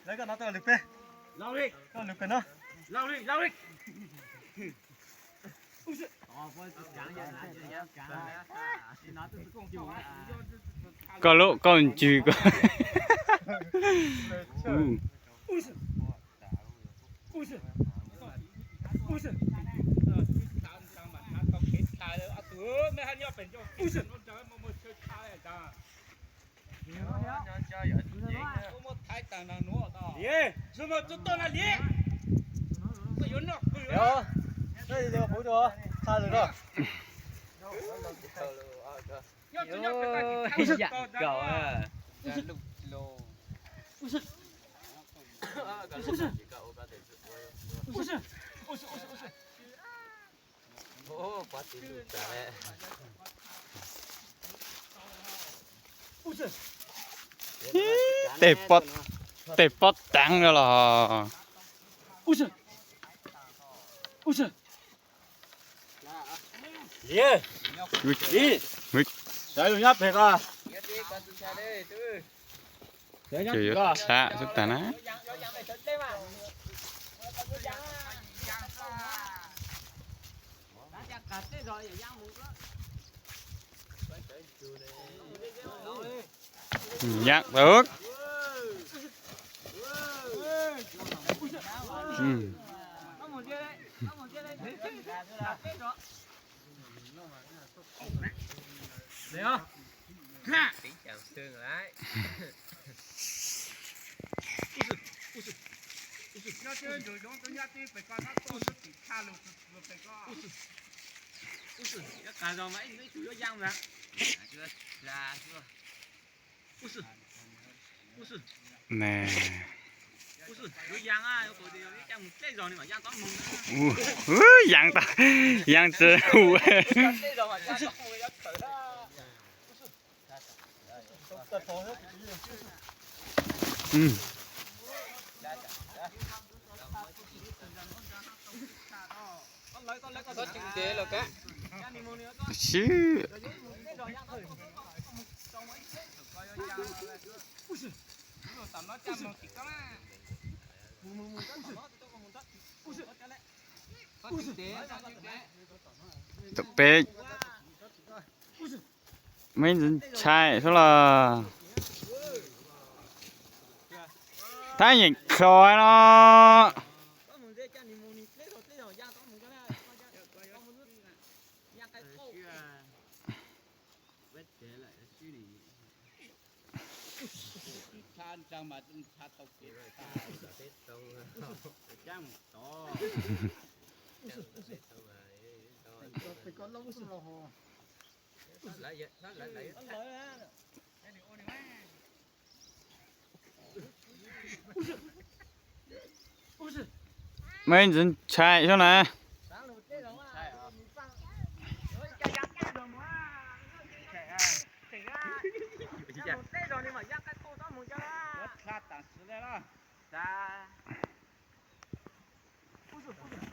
来个，拿这个刘备，老李，让刘备呢？老李，老李。够了，够你几个。嗯。ເຕະປອດ ເຕະປອດຕັງແລ້ວລະ. ເຢ້ ເຮີ້ຍ ໃສ່ລົງຍັບເພກອາ ເຈີຢູ່ທະ ສຸດຕານະ. ຍັກເອີກ ອືມ ແນ່ ອູ້ ອູ້ ຢາງຕາ ຢາງເຈີຫູ ອືມ. ຊື່ ຕະເປັກ ໄມ່ເຫັນໃຊ້ໂຊລະ ຖ້າຍັງຄອຍເນາະ. ໄມ່ເຫັນໃຊ້ໂຊລະ.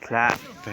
ພາດໄປ.